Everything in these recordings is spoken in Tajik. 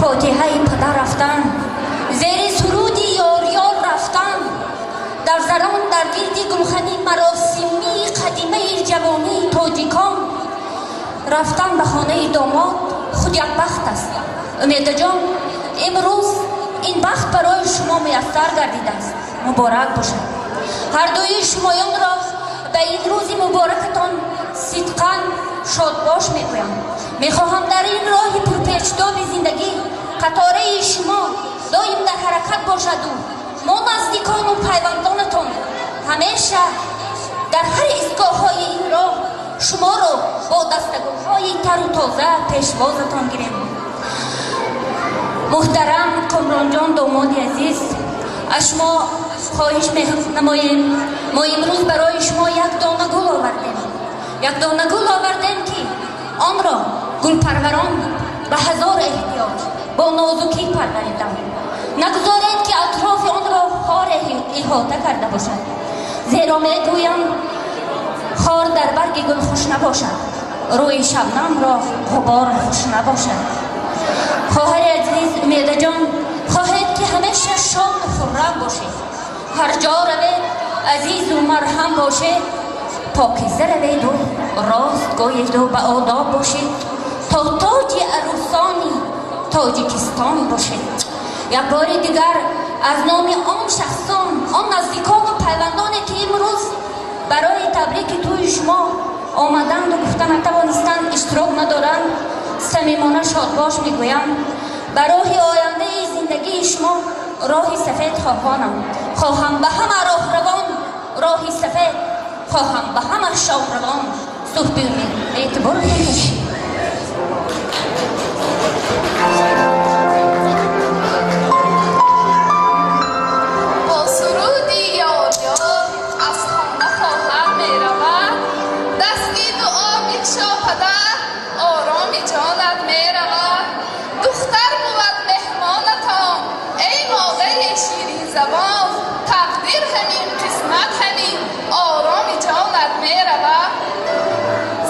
Фотиҳаи падар рафтан, зери суруди ёр-ёр рафтан, дар зарон дар гирди гулхани маросимии қадимаи ҷавонии тоҷикон рафтан ба хонаи домод худ як бахт аст. Умедаҷон, имрӯз ин бахт барои шумо муяссар гардидааст. Муборак бошад. Ҳардуи шумоёнро ба ин рӯзи муборакатон сидқан шодбош мегӯям. Мехоҳам дар ин роҳи пурпечтоби зиндагӣ қатораи шумо доим дар ҳаракат бошаду мо наздикону пайвандонатон ҳамеша дар ҳар истгоҳҳои ин роҳ шуморо бо дастагулҳои тару тоза пешвозатон гирем. Муҳтарам Комронҷон, домоди азиз, аз шумо хоҳиш менамоем. Мо имрӯз барои шумо як дона гул овардем. Як дона гул овардем, ки онро гулпарварон ба ҳазор эҳтиёҷ бо нозукӣ парвариданд. Нагузоред, ки атрофи онро хоре иҳота карда бошад, зеро мегӯям, хор дар барги гул хуш набошад, рӯи шабнамро ғубор хуш набошад. Хоҳари азиз Умедаҷон, хоҳед, ки ҳамеша шоду хуррам бошед, ҳар ҷо равед азизу марҳам бошед, покиза раведу рост гӯеду ба одоб бошед, то тоҷи арӯсони Тоҷикистон бошед. Як бори дигар аз номи он шахсон, он наздикону пайвандоне, ки имрӯз барои табрики тӯи шумо омаданду гуфта натавонистанд, иштирок надоранд, самимона шодбош мегӯям. Ба роҳи ояндаи зиндагии шумо роҳи сафед хоҳонам. Хоҳам ба ҳама роҳравон роҳи сафед, хоҳам ба ҳама шоҳравон суҳби умед. Эътиборотон бошед. Бо суруди ёр-ёр аз хона хоҳар меравад, дасти дуо бикшо, падар, ороми ҷонат меравад. Духтар бувад меҳмонатон, эй модари ширинзабон, тақдир ҳамин, қисмат ҳамин, ороми ҷонат меравад.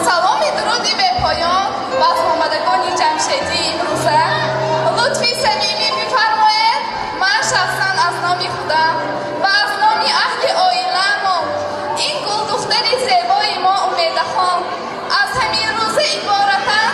Саломи дуруди бепоён ба омадагони ҷамшедии имрӯза. Лутфи самимӣ бифармоед, ман шахсан аз номи худам ва аз номи аҳли оиламон ин гулдухтари зебои мо Умедахон аз ҳамин рӯза иборатан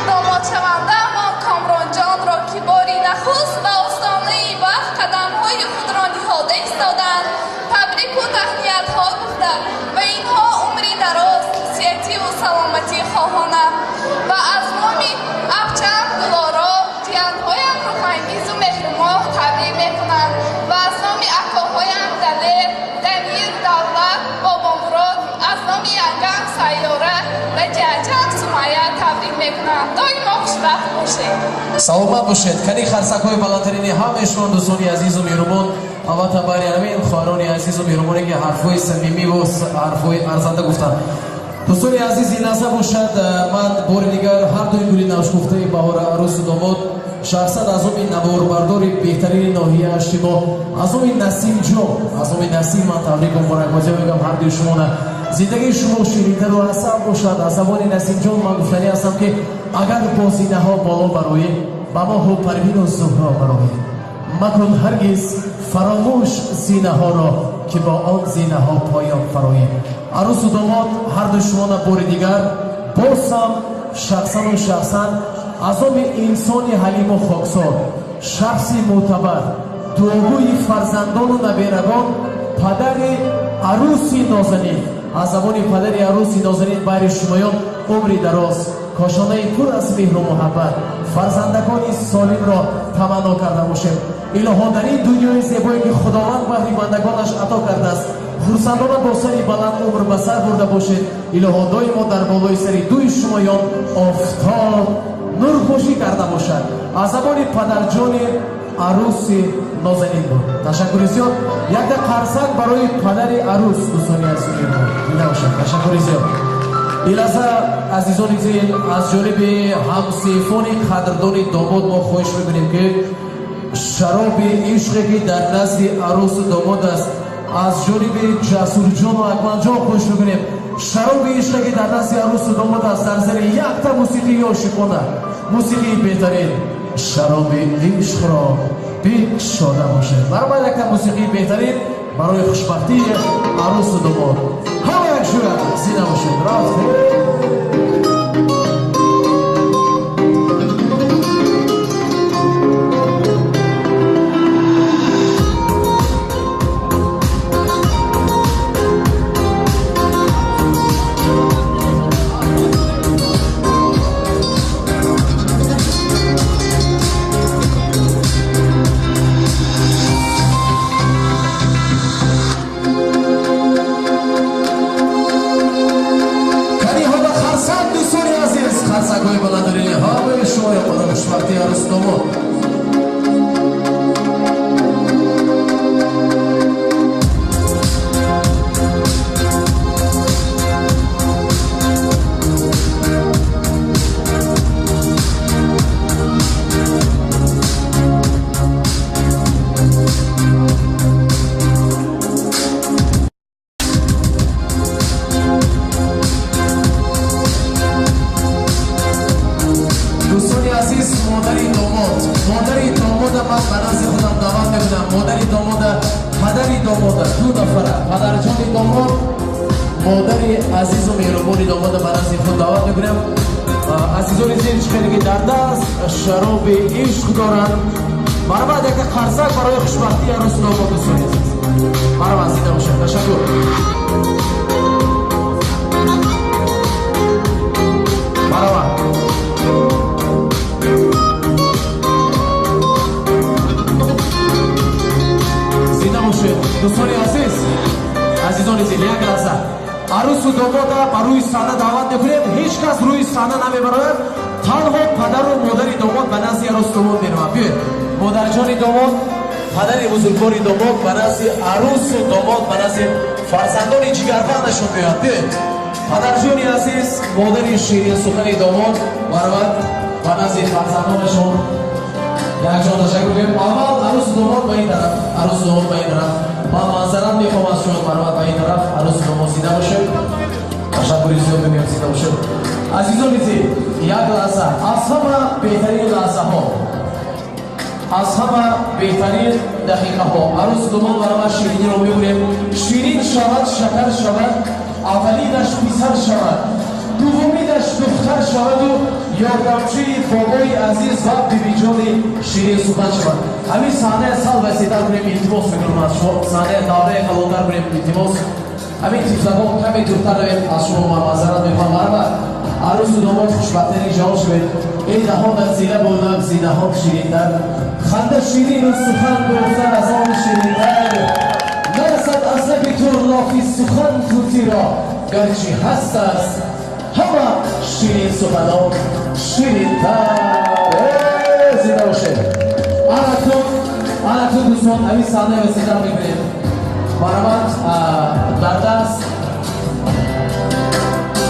домодшавандаамон Комронҷонро, ки бори нахуст ба остонаи бахт қадамҳои худро ниҳода истоданд, табрику таҳниятҳо гуфта ва инҳо умри дароз, сиҳативу саломатӣ хоҳонам ва аз номи абчам Гулоро ҷиянҳоям Рӯҳангизу Меҳрумоҳ табрик мекунам ва аз номи акоҳоям Далер, Дамир, Давлат, Бобомурод, аз номи янгам Сайёра ва ҷаҷам Сумайя табрик мекунам. Доимо хушбахт бошед. Саломат бошед. Кани харсакҳои баландтарини ҳамаи шумо, дӯстони азизу меҳрубон. Албатта, бари ҳамин хоҳарони азизу меҳрубоне, ки ҳарфҳои самимӣ ву ҳарфҳои арзанда гуфтанд. Дӯстони азиз, ин лаҳза бошад, ман бори дигар ҳардуи гули навшгуфтаи баҳора, арӯсу домод, шахсан аз номи наворбардори беҳтарини ноҳияи шумо, аз номи Насимҷон, аз номи Насим ман табрику муборакбозӣ мегӯям ҳардуи шумона. Зиндагии шумо ширинтару асал бошад. Аз забони Насимҷон ман гуфтанӣ ҳастам, ки агар бо зинаҳо боло бароӣ, ба моҳу Парвину Зуҳро бароӣ, макун ҳаргиз фаромӯш зинаҳоро, ки бо он зинаҳо поён фароӣ. Арӯсу домод, ҳарду шумона бори дигар боз ҳам шахсану шахсан аз номи инсони ҳалиму хоксор, шахси мӯътабар, дуогӯи фарзандону наберагон, падари арӯси нозанин, аз забони падари арӯси нозанин байри шумоён умри дароз, кошонаи пур аз меҳру муҳаббат, фарзандагони солимро таманно карда бошем. Илоҳо, дар ин дунёи зебое, ки Худованд баҳри бандагонаш ато кардааст, хурсандона бо сари баланд умр ба сар бурда бошед. Илоҳо, доимо дар болои сари дуи шумоён офтоб нурпӯшӣ карда бошад. Аз забони падарҷони арӯси нозанин буд. Ташаккури зиёд. Якта қарсак барои падари арӯс, дӯстони азизу меҳрубон, дида бошад. Ташаккури зиёд. Ин лаҳза, азизони дил, аз ҷониби ҳамсифони қадрдони домод мо хоҳиш мекунем, ки шароби ишқе, ки дар назди арӯсу домод аст, аз ҷониби Ҷасурҷону Акмалҷон хоҳиш мекунем, шароби ишқе, ки дар назди арӯсу домод аст, дар зери якта мусиқии ошиқона. Мусиқии беҳтарин шароби ишқро бикшода бошед. Баробар якта мусиқии беҳтарин барои хушбахтии арӯсу домод. Ҳама як шӯя зинда бошед. Рафтем. Падарҷони азиз, модари ширинсухани домод баробар ба назди фарзандонашон якҷон ташаккур мекунем. Аввал арӯсу домод ба ин тараф, арӯсу домод ба ин тараф. Ман маъзарат мехоҳам аз шумо, баробар ба ин тараф, арӯсу домод зинда бошед. Ташаккури зиёд мекунем, зинда бошед. Азизони дил, як лаҳза, аз ҳама беҳтарин лаҳзаҳо, аз ҳама беҳтарин дақиқаҳо. Арӯсу домод баробар шириниро мебурем. Ширин шавад, шакар шавад, аввалинаш писар шавад, дуввуминаш духтар шаваду ёрдамчии бобои азиз ва бибиҷони ширинсухан шавад. Ҳамин саҳнае сал васеътар кунем, илтимос мекунам аз шумо. Саҳнае давраи калонтар кунем, илтимос. Ҳамин тифлакон каме дуртар равед, аз шумо ман маъзарат мехоҳам. Баробар арӯсу домод хушбахттарин ҷавон шавед. Эй даҳонат зина бодам, зинаҳо ширинтар, ханда ширину сухан гуфтан аз он ширинтар. Нарасад аз лаби ту лофи сухан тутиро, гарчи ҳаст аст ҳама ширин суханон ширинтар. Зинда бошед. Анакун дӯстон, ҳамин саҳнаи васеътар мебинем. Баробар дар даст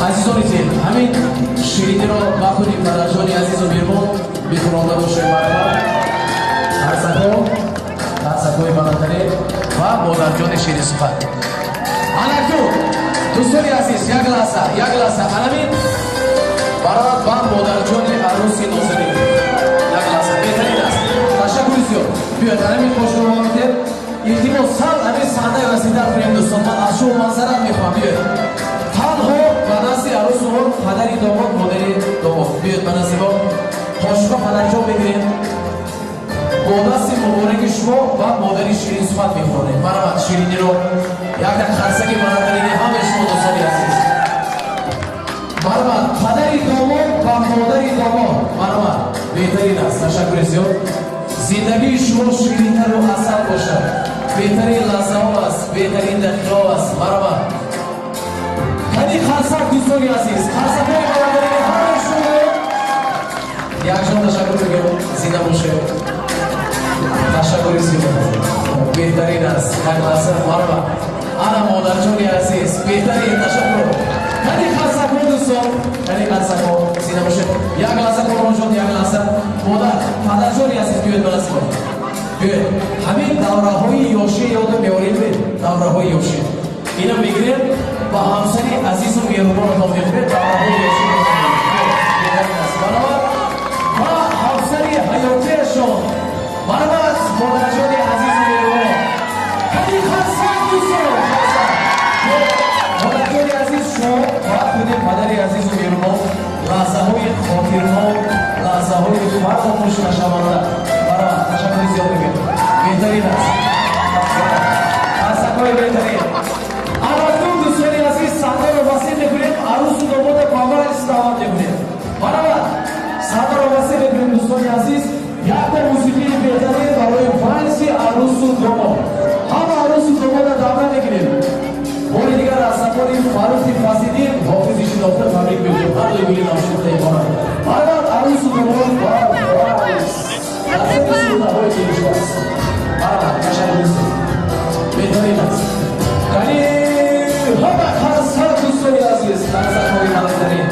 азизони дил, ҳамин шириниро ба худи падарҷони азизу меҳрубон бихӯронда бошем. Баробар қарсакҳо, қарсакҳои баландтарин ва модарҷони ширинсухан. Анакун дӯстони азиз, як лаҳза, як лаҳза, анамин баробар ба модарҷони арӯси нозанин. Як лаҳза, беҳтарин аст. Ташаккури зиёд. Биёед анамин қошуқро ба медиҳем. Илтимос, сал ҳамин саҳнаи васеътар кунем дӯстон. Ман аз шумо маъзарат мехоҳам. Биёед танҳо ба назди арӯсу падари домод, модари домод. Биёед ба назди мо қошуқро падарҷон мегирем. Бо дасти мубораки шумо ва модари ширинсухан мехӯронем. Марҳамат, шириниро якта қарсаки баландтарини ҳамаи шумо дӯстони азиз. Марҳамат, падари домод ва модари домод. Марҳамат, беҳтарин аст. Ташаккури зиёд. Зиндагии шумо ширинтару асал бошад. Беҳтарин лаҳзаҳо аст, беҳтарин дақиқаҳо аст. Марҳамат. Кани қарсак дӯстони азиз, қарсакҳои баландтарини ҳамаи шумо. Якҷон ташаккур мегӯям, зинда бошед. Ташаккури зиёд. Беҳтарин аст. Як лаҳза, марҳамат. Ана модарҷони азиз, беҳтарин, ташаккур. Кани қарсакҳо дӯстон, кани қарсакҳо, зинда бошед. Як лаҳза Комронҷон, як лаҳза. Модар, падарҷони азиз, биёед ба назди мо. Биёед. Ҳамин давраҳои ёшӣ ёдо меорем, давраҳои ёшӣ. Ина мегирем ба ҳамсари азизу меҳрубонатон мехӯред, давраҳои ёшӣ. Беҳтарин аст. Баробар васеъ мекунем, дӯстони азиз. Якта мусиқии беҳтарин барои вальси арӯсу домод. Ҳама арӯсу домодро даъват мекунем. Бори дигар аз забони Фаррухи Фазлиддин, ҳофизи шинохта, табрик мекунем. Ҳардуи гули навшуфтаи хона. Марҳамат, арӯсу домод ба вальс. Лаҳзаи сурудҳои дилшод. Марҳамат, кашани дӯстон. Беҳтарин аст. Кани ҳама қарсак, дӯстони азиз, қарсакҳои баландтарин.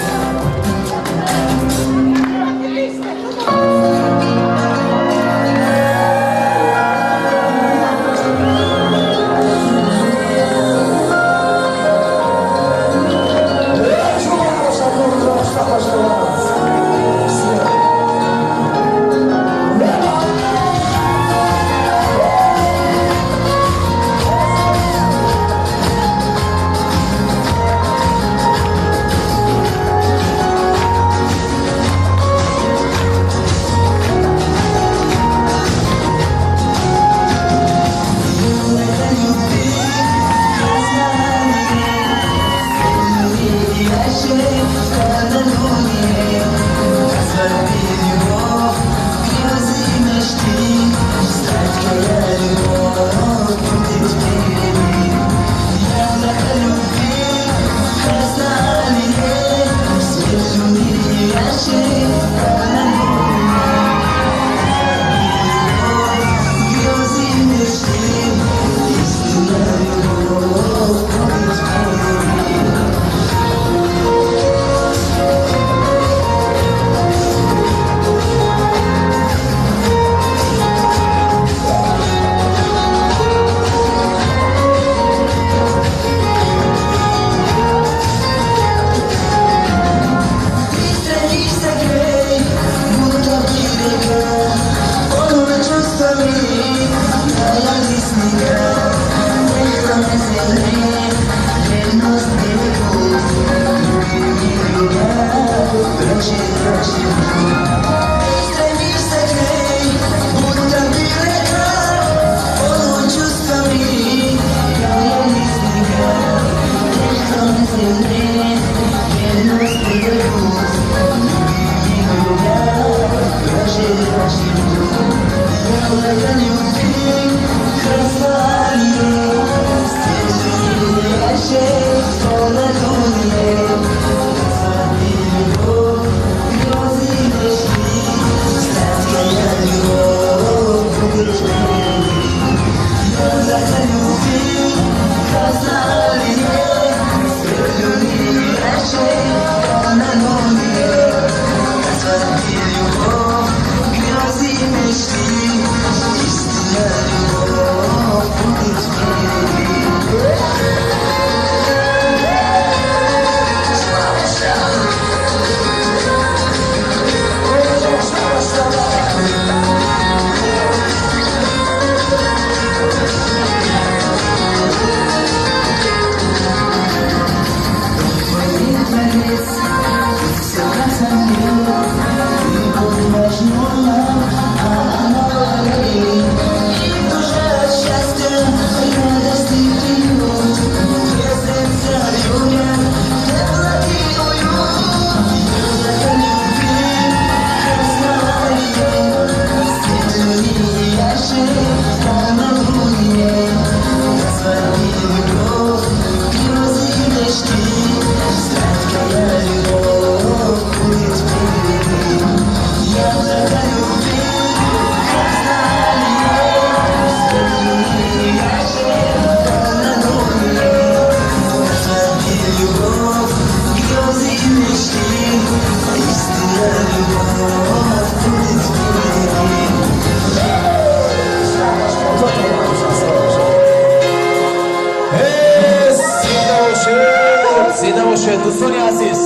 Зинда бошед, дӯстони азиз,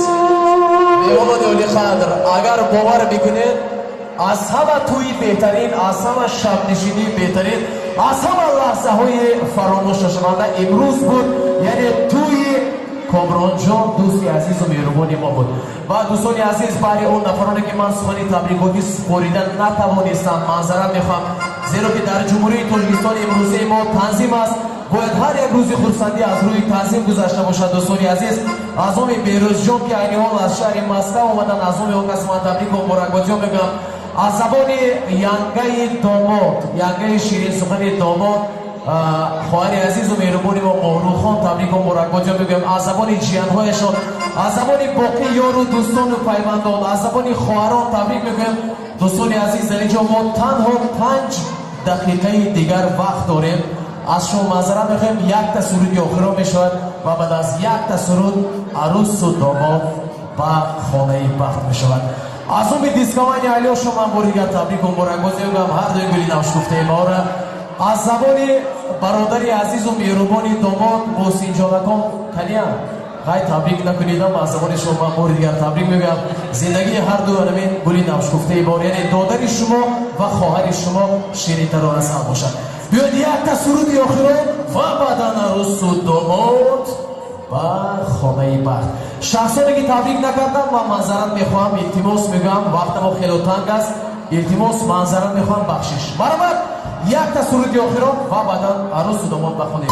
меҳмонони олиқадр. Агар бовар мекунед, аз ҳама тӯи беҳтарин, аз ҳама шабнишинии беҳтарин, аз ҳама лаҳзаҳои фаромӯшнашаванда имрӯз буд, яъне тӯи Комронҷон, дӯсти азизу меҳрубони мо буд. Ва дӯстони азиз, баҳри он нафароне ки ман сухани табрикотӣ супорида натавонистам, маъзарат мехоҳам, зеро ки дар Ҷумҳурии Тоҷикистони имрӯзаи мо танзим аст. Бояд ҳар як рӯзи хурсандӣ аз рӯи таъзим гузашта бошад. Дӯстони азиз, аз номи Берӯзҷон, ки айни ҳол аз шаҳри Москва омадан, аз номи он кас ман табрику муборакбодиён мегӯям. Аз забони янгаи домод, янгаи ширинсухани домод, хоҳари азизу меҳрубони мо Моҳрӯхон, табрику муборакбодиён мегӯям. Аз забони ҷиянҳояшон, аз забони боқӣ ёру дӯстону пайвандон, аз забони хоҳарон табрик мегӯям. Дӯстони азиз, дар ин ҷо мо танҳо 5 дақиқаи дигар вақт дорем. Аз шумо маъзарат мехоҳем, якта суруди охирон мешавад ва баъд аз якта суруд арӯсу домод ба хонаи бахт мешавад. Аз номи дискомани Алёшо ман бори дигар табрику муборакбозӣ мегӯям ҳар дуи гули навшукуфтаи моро. Аз забони бародари азизу меҳрубони домод Муҳсинҷонакон, каниям ғай табрик накунидам, аз забони шумо ман бори дигар табрик мегӯям. Зиндагии ҳар ду ҳамин гули навшукуфтаи бор, яъне додари шумо ва хоҳари шумо, ширинтару асал бошад. Биёед, якта суруди охирон ва баъдан арӯсу домод ба хонаи бахт. Шахсоне ки табрик накардам, ман маъзарат мехоҳам, илтимос мегӯям, вақтамо хело танг аст. Илтимос, маъзарат мехоҳам, бахшиш. Баромад, якта суруди охирон ва баъдан арӯсу домод ба хонаи.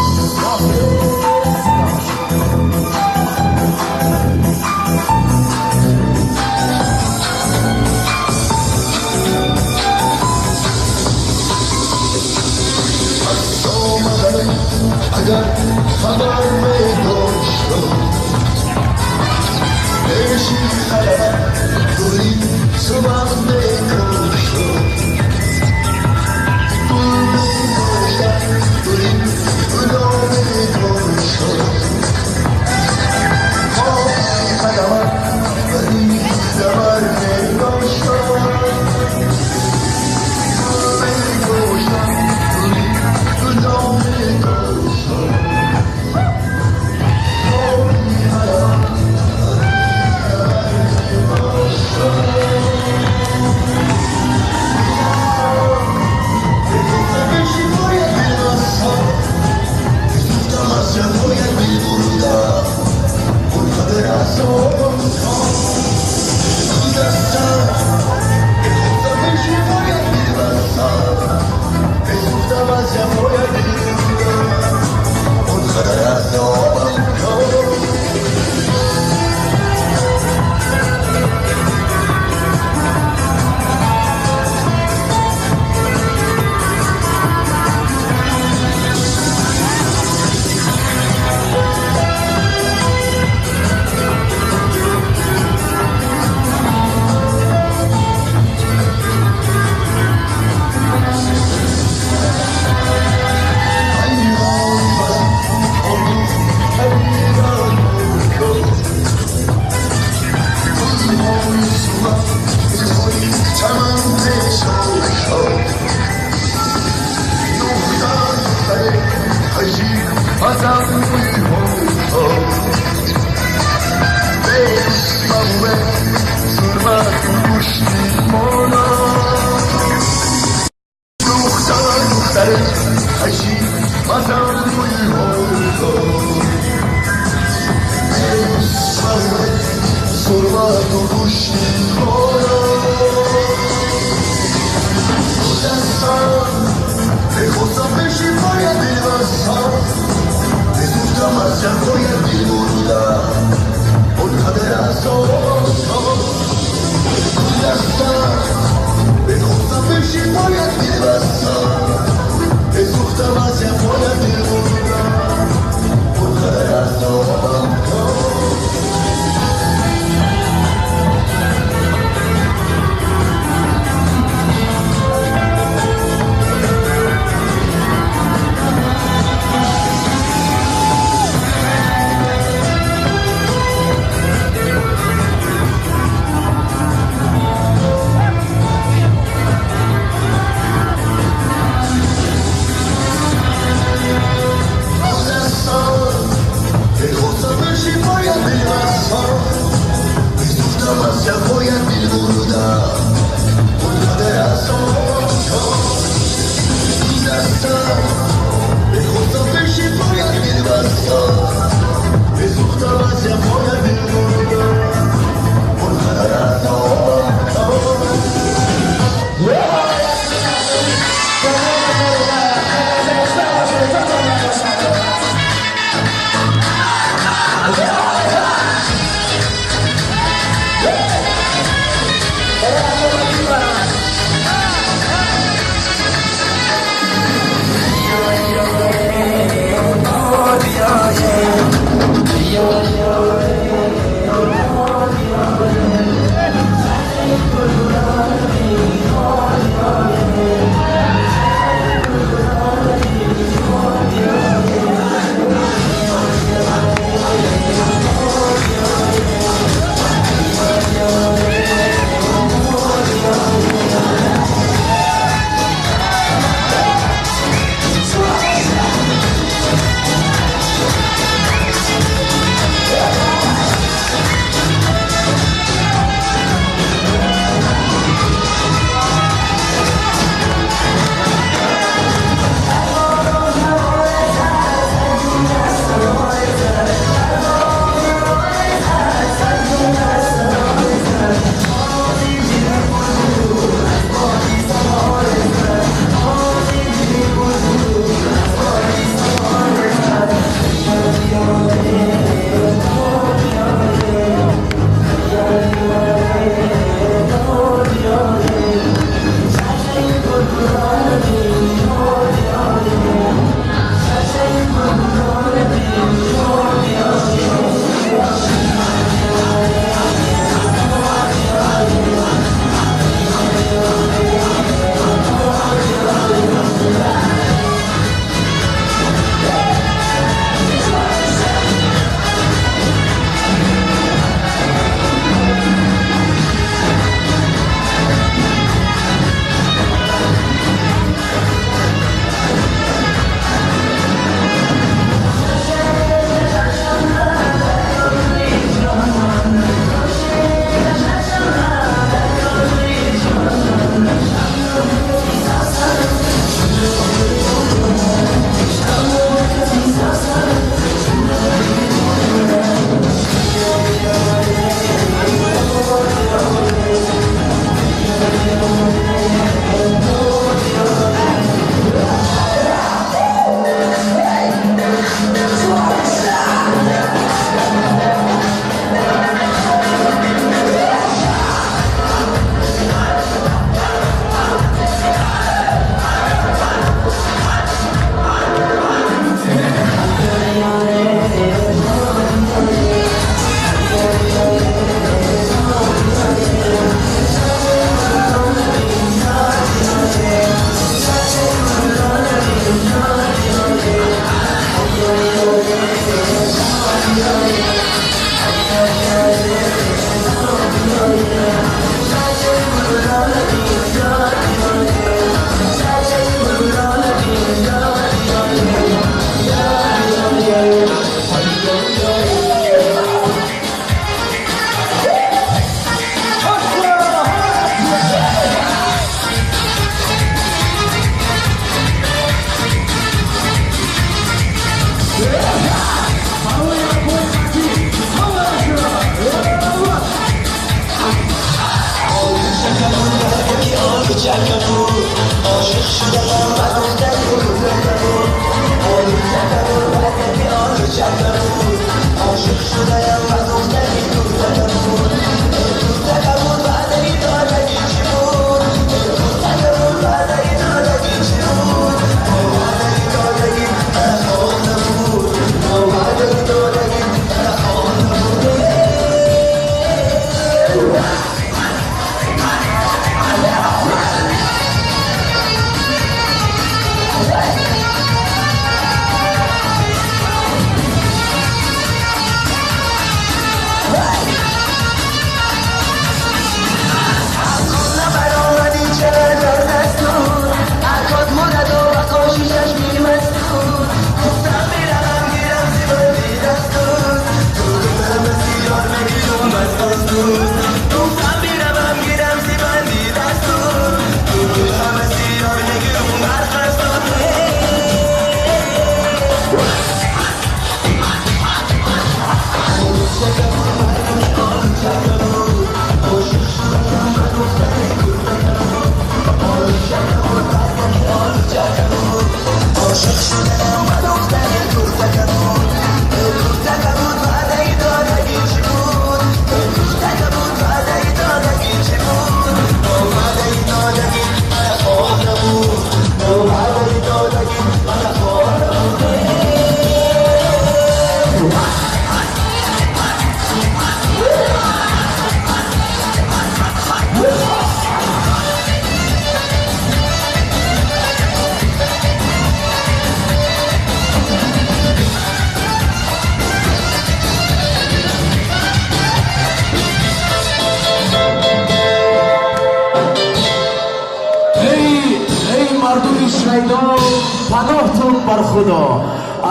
Агар хабар медоштам, пеши қалам гули сумақ мекоштам, гул медоштам, гули гуло мекоштам.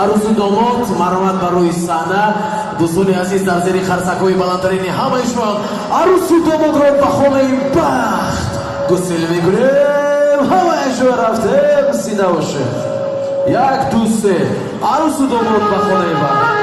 Арӯсу домод марҳамат бар рӯи саҳна. Дӯстони азиз, дар зери харсакҳои баландтарини ҳамаи шумо арӯсу домодро ба хонаи бахт гусел мекунем. Ҳамаи шумо рафтем, зинда бошед. 1, 2, 3. Арӯсу домод ба хонаи бахт.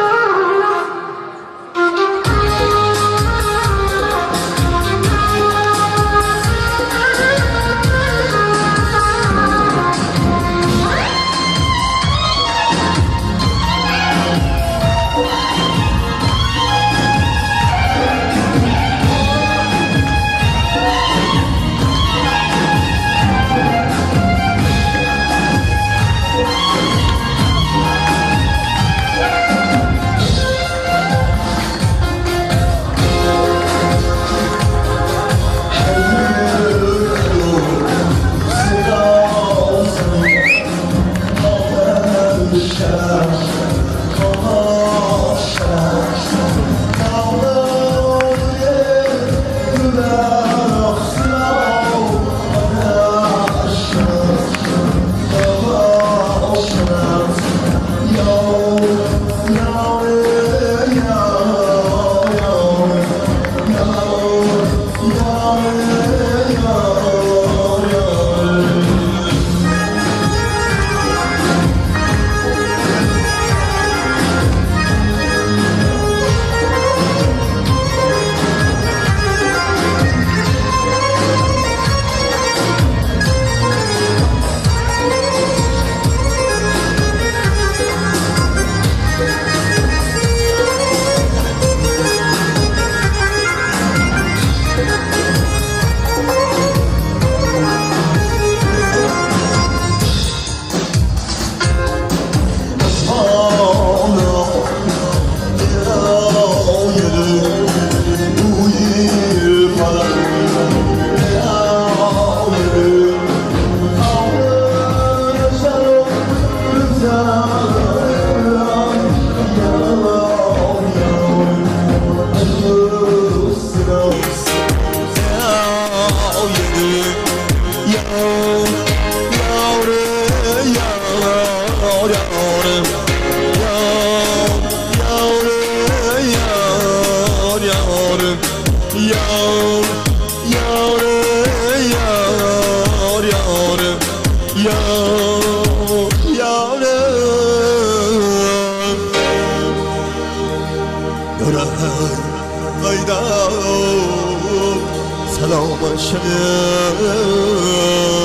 سلام شب.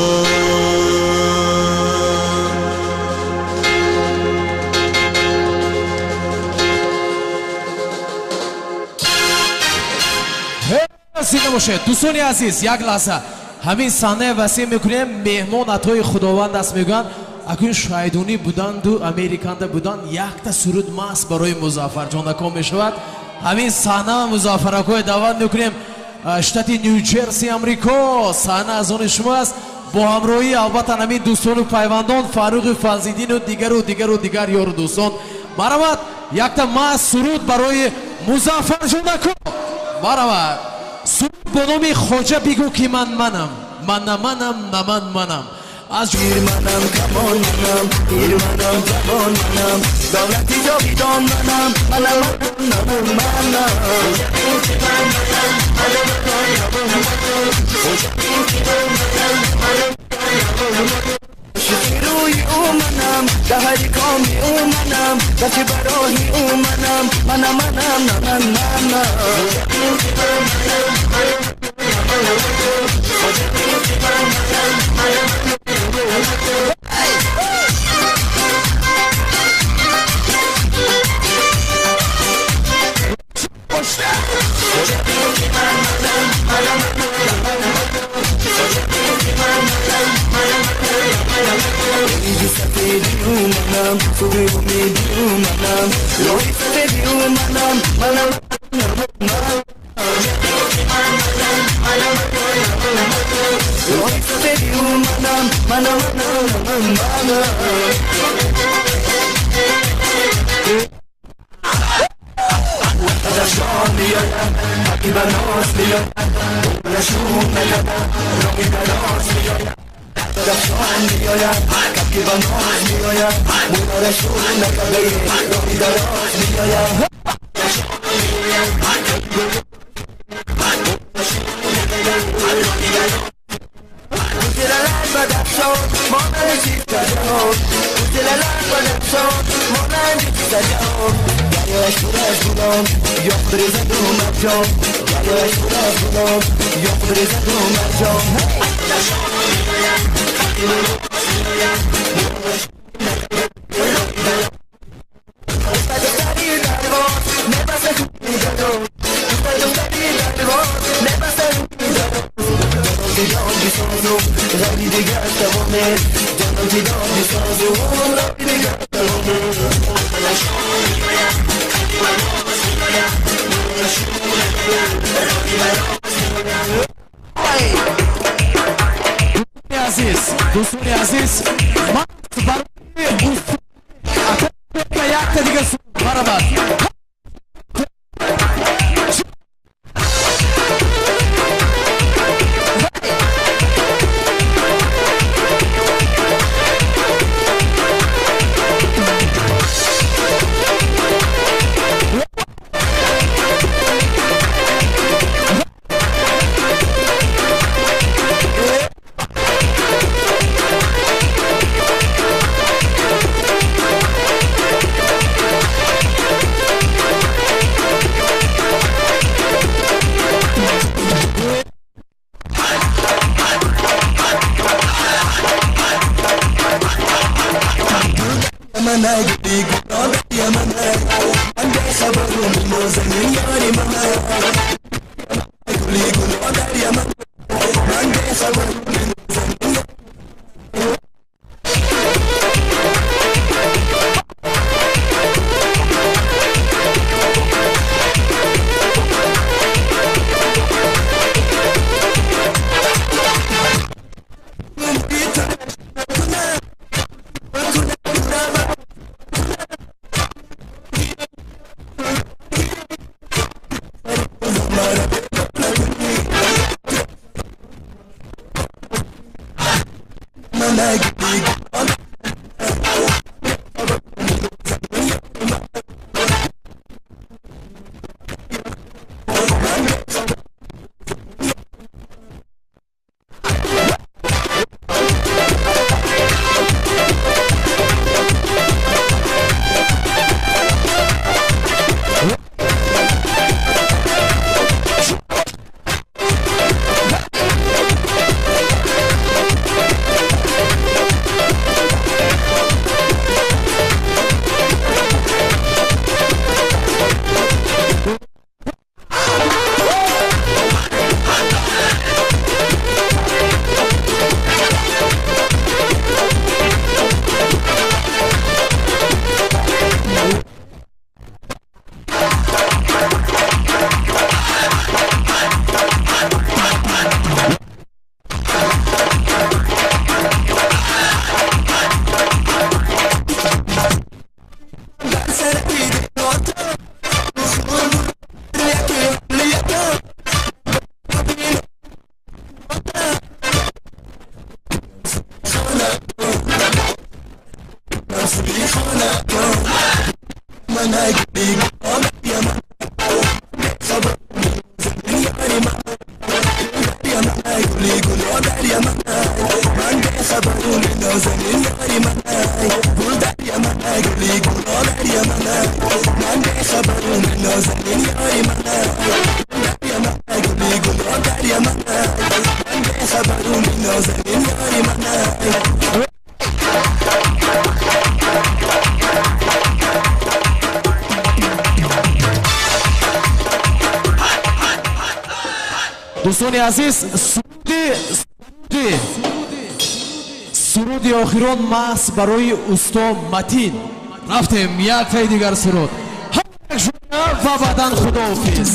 Зинда бошед. Дӯстони азиз, як лаҳза. Ҳамин саҳнаи васеъ мекунем, меҳмон атои Худованд аст мегӯянд. Акун шайдонӣ буданду американда будан якта суруд маҳз барои Музаффарҷонако мешавад. Ҳамин саҳна Музаффаракои даъват мекунем. Штати Нью-Ҷерси, Амрико. Саҳна аз они шумо аст. Бо ҳамроҳии албатта ҳамин дӯстону пайвандон Фарруғи Фазлиддину дигару дигару дигар ёру дӯстон. Марҳамат, якта маҳз суруд барои Музаффарҷонако. Марҳамат. Суруд бо номи Хоҷа бигӯ ки ман манам. Ман на манам, на ман манам. Аз Пир манам, камон манам, пир манам, ҷавон манам, давлати ҷовидон манам, манам, манам, манам. Ошиқи рӯи ӯ манам, даҳари коми ӯ манам, гарчи ба роҳи ӯ манам, манам, манам, наман, манам. Иди сафеди ӯ манам, субҳи умеди ӯ манам, роҳи сафеди ӯ манам, манам, манам. Роҳи сафеди ӯ манам, манам, манам, манам. Бадахшон биёям, ҳаққи ба ноз биёям, рашун накардам, роҳи дароз биёям. Бадахшон биёям, кабки ба ноз биёям, мунорашун накардаи, роҳи дароз биёям. Бадахшон, монанди чиста ҷаҳон, Гузелалак Бадахшон, монанди чиста ҷаҳон. Дарёяш пур аз гулон, ёқут резаду марҷон, дарёяш пур аз гулон, ёқут резаду марҷон. Духтари дарвоз, небаса хуни дароз, духтари дарвоз, небаса хуни дароз. Ҷонам бисозу, ғайри дигар тавоне, ҷонам ҷидон бисозу, роҳи дигар тавоне. Азиз, дӯстони азиз, ман барои якта дига суруд. Марҳамат. Дӯстони азиз, суруди охирон маҳз барои усто Матин. Рафтем як таи дигар суруд ва баъдан худоҳофиз.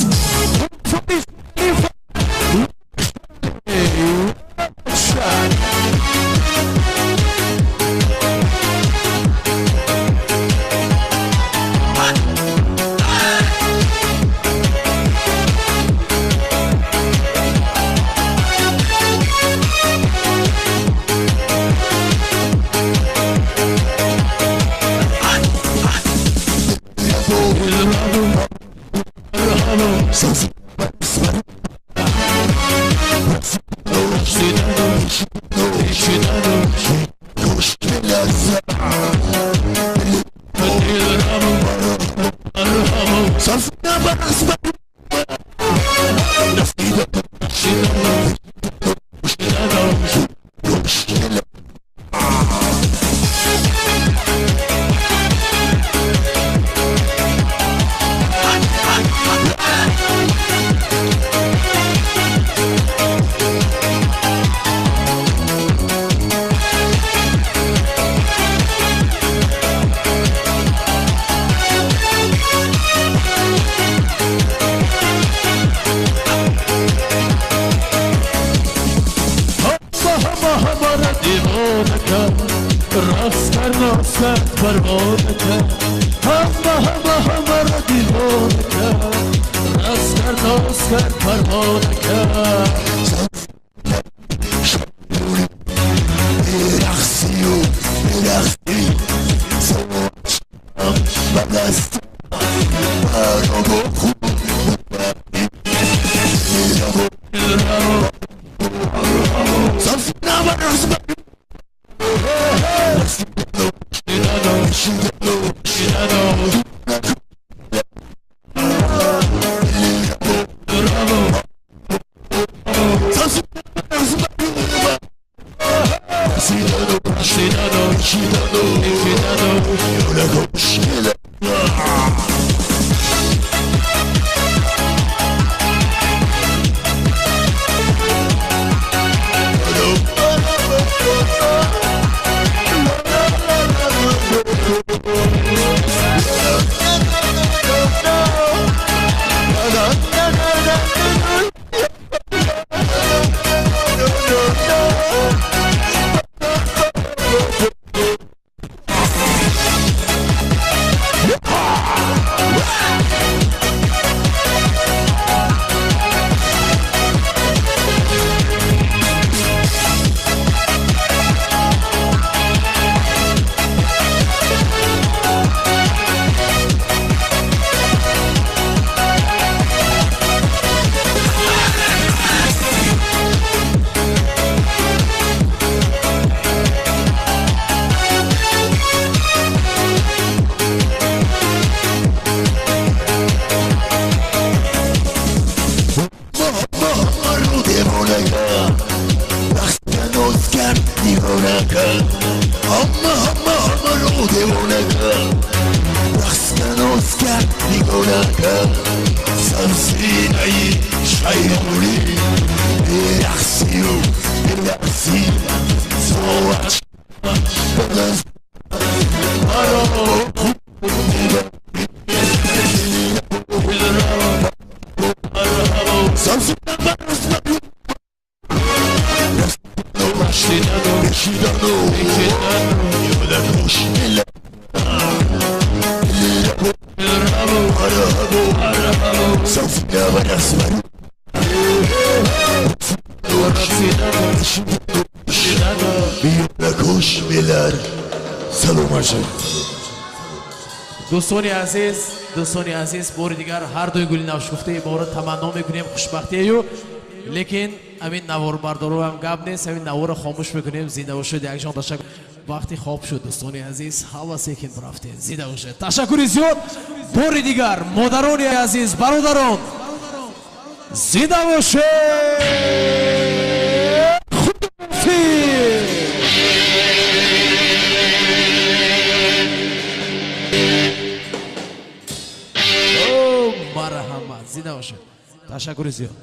Падар саломат шавед. Дӯстони азиз, дӯстони азиз, бори дигар ҳар дуи гули навшукуфтаи моро таманно мекунем хушбахтию, лекин ҳамин наворбардоро ҳам гап нест, ҳамин наворро хомӯш мекунем. Зинда бошед, якҷон ташаккур. Вақти хоб шуд, дӯстони азиз, ҳава секин рафтем. Зинда бошед, ташаккури зиёд. Бори дигар модарони азиз, бародарон, зинда бошед. Худоҳофиз. Марҳамат, зинда бошед, ташаккури зиёд.